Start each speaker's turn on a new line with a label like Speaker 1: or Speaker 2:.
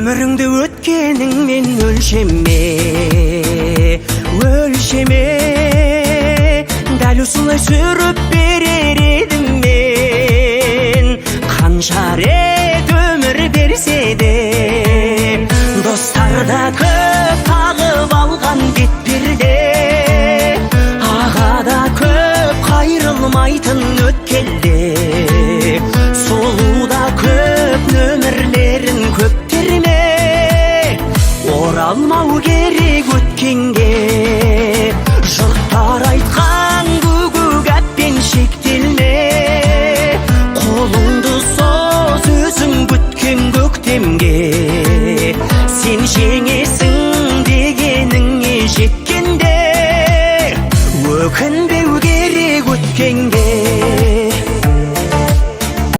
Speaker 1: Өміріңді өткеніңмен өлшеме, өлшеме. Дәл осылай сүріп берер едім мен, қанша рет өмір берсе де. Достар да көп тағып алған бетперде, аға да көп қайрылмайтын өткелде. Сұлу да көп, нөмірлерін көп терме, оралмау керек өткенге. Жұрттар айтқан гүгү гәппен шектелме, қолыңды соз өзің күткен көктемге. Сен жеңесің дегеніңе жеткенде, өкінбеу керек өткенге.